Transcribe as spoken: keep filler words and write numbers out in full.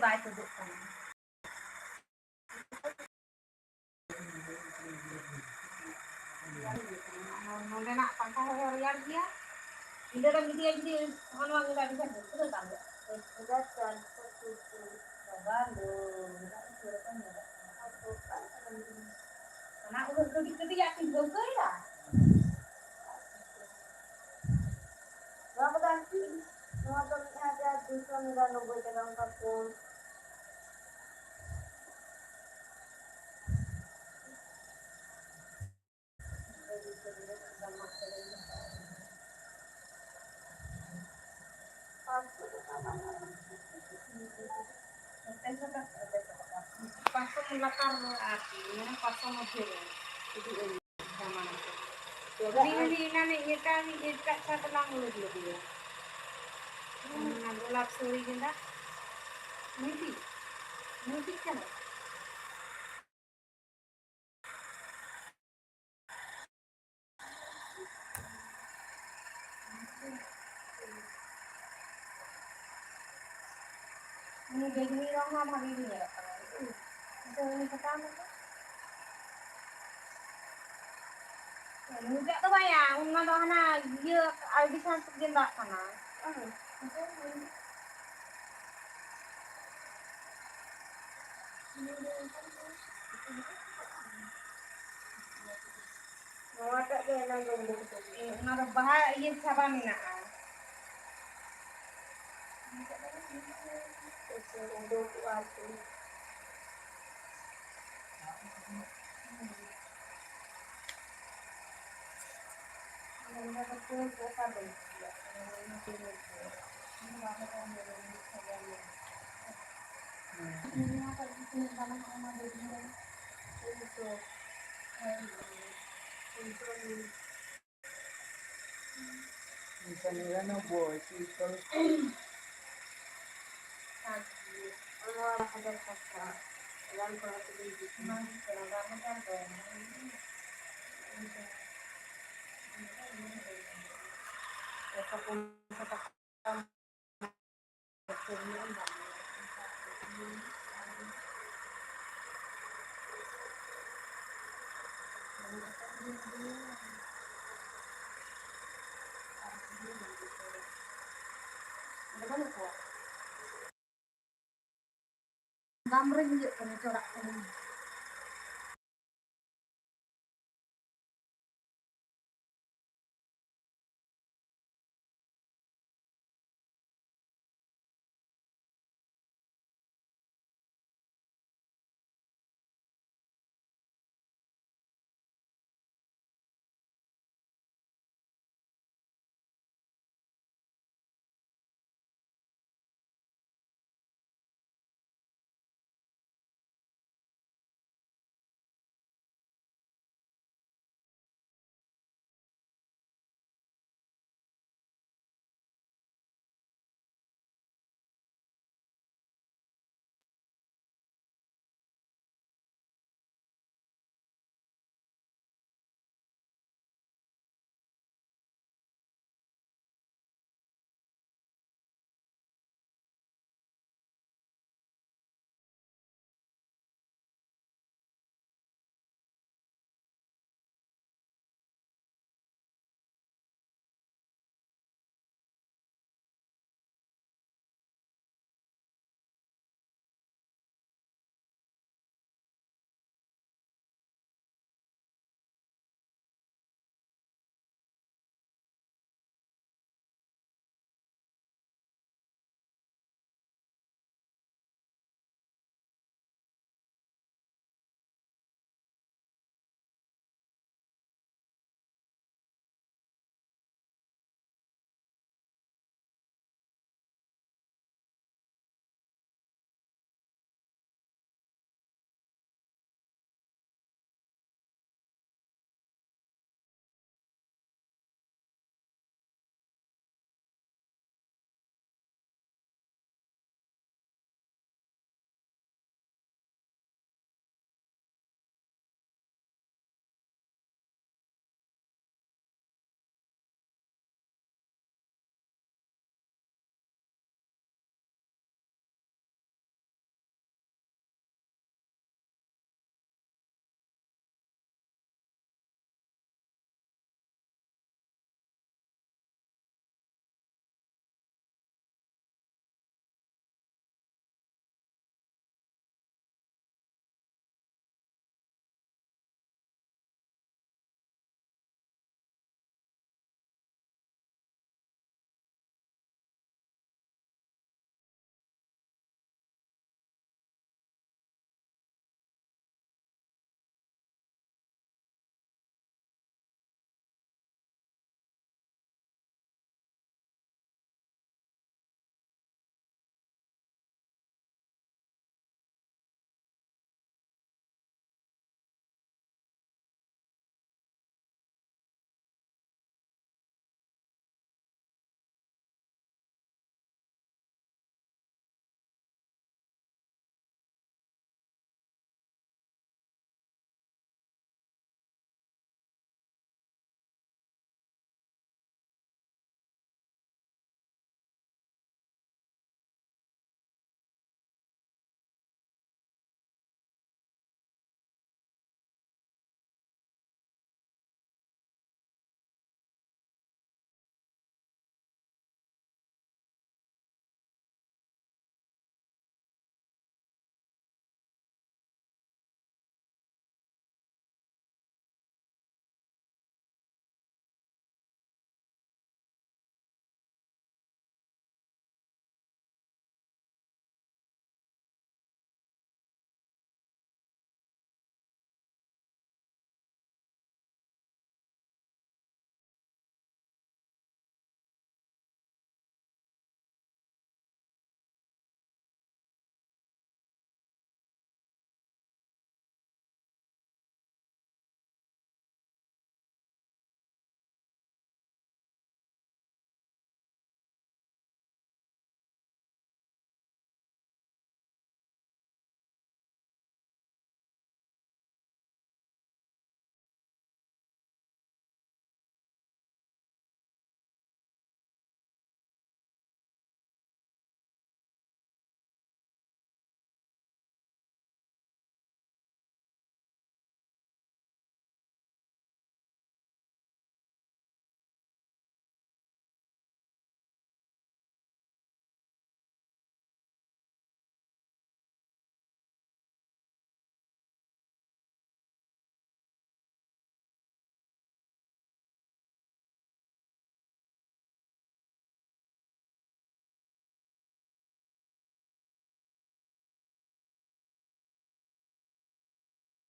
ᱵᱟᱭ ᱛᱩᱫᱩᱜ ᱠᱟᱱᱟ᱾ ᱱᱚᱸᱰᱮᱱᱟᱜ ᱯᱟᱝᱠᱷᱟ ᱦᱚᱸ ᱨᱮᱭᱟᱲ ᱜᱮᱭᱟ᱾ ᱧᱤᱫᱟᱹ ᱫᱚ ᱡᱩᱫᱤ, ᱡᱩᱫᱤ ᱱᱚᱜᱼᱚ ᱱᱚᱣᱟ ᱧᱤᱫᱟᱹ ᱟᱹᱰᱤ ᱜᱟᱱ ᱨᱟᱹᱥᱠᱟᱹ ᱫᱚ ᱵᱟᱝ ᱦᱩᱭᱩᱜᱼᱟ᱾ ᱵᱟᱵᱟ ᱞᱳ, ᱧᱮᱞᱚᱜ ᱠᱟᱱᱟ ᱥᱮ ᱵᱟᱝ ᱧᱮᱞᱚᱜ ᱠᱟᱱᱟ? ᱚᱱᱟ ᱩᱱᱟᱹᱜ ᱠᱟᱹᱴᱤᱡ ᱠᱟᱹᱴᱤᱡᱟᱜ ᱠᱤᱱ ᱴᱷᱟᱹᱣᱠᱟᱹᱭᱮᱫᱟ? ᱱᱚᱣᱟ ᱠᱚᱫᱚ ᱟᱨᱠᱤ, ᱱᱚᱣᱟ ᱫᱚ ᱢᱤᱫ ᱦᱟᱡᱟᱨ ᱫᱩᱥᱚ ᱱᱤᱨᱟᱱᱚᱵᱵᱳᱭ ᱴᱟᱠᱟ ᱚᱱᱠᱟ ᱠᱚᱢ᱾ ᱯᱟᱸᱪᱥᱚ ᱞᱟᱛᱟᱨ ᱨᱮ ᱟᱨᱠᱤ, ᱢᱟᱱᱮ ᱯᱟᱸᱪᱥᱚ ᱢᱚᱫᱽᱫᱷᱮ ᱨᱮ ᱡᱩᱫᱤ ᱟᱹᱜᱩᱭᱟ, ᱫᱟᱢᱟᱱᱟᱜ ᱠᱚ᱾ ᱪᱮᱫᱟᱜ ᱩᱱᱤ ᱮᱢ ᱦᱚᱸ ᱮᱱᱟᱱ ᱢᱤᱫᱴᱟᱝ ᱮᱴᱟᱜ ᱪᱷᱟᱛ ᱞᱟᱝ ᱩᱰᱩᱠ ᱞᱮᱫᱮᱭᱟ᱾ ᱚᱱᱟ ᱜᱳᱞᱟᱯ ᱥᱟᱹᱲᱤ ᱜᱮᱸᱫᱟᱜ᱾ ᱱᱩᱭᱴᱤᱡ? ᱱᱩᱭᱴᱤᱡ ᱠᱟᱱᱟᱭ? ᱩᱱᱤ ᱵᱮᱜᱽᱱᱤ ᱨᱚᱝ ᱦᱚᱸ ᱵᱷᱟᱜᱮ ᱜᱮ ᱧᱮᱞᱚᱜ ᱠᱟᱱᱟ᱾ ᱟᱪᱪᱷᱟ, ᱩᱱᱤ ᱦᱟᱛᱟᱣ ᱢᱮᱥᱮ᱾ ᱱᱩᱭᱴᱟᱜ ᱫᱚ ᱵᱟᱝᱭᱟ, ᱚᱱᱟ ᱫᱚ ᱦᱟᱱᱟ ᱤᱭᱟᱹ ᱟᱭᱰᱤ ᱥᱟᱶ ᱜᱮᱸᱫᱟᱜ ᱠᱟᱱᱟ᱾ ᱦᱮᱸ᱾ ᱱᱚᱣᱟᱴᱟᱜ ᱫᱚ ᱮᱱᱟᱝ ᱫᱚ ᱩᱰᱩᱠ ᱦᱚᱪᱚ ᱠᱮᱫᱟ᱾ ᱚᱱᱟ ᱫᱚ ᱵᱟᱦᱟ ᱤᱭᱟᱹ ᱪᱷᱟᱵᱟ ᱢᱮᱱᱟᱜᱼᱟ᱾ ᱩᱰᱩᱠᱚᱜᱼᱟ ᱟᱨᱠᱤ᱾ ᱱᱤᱨᱟᱱᱚᱵᱵᱳᱭ, ᱯᱤᱥᱛᱚᱞ᱾ ᱵᱟᱹᱱᱩᱜ ᱠᱚᱣᱟ᱾ ᱵᱟᱢ ᱨᱮᱧ ᱤᱭᱟᱹᱜ ᱠᱟᱱᱟ, ᱪᱚᱲᱟᱜ ᱠᱟᱹᱱᱟᱹᱧ᱾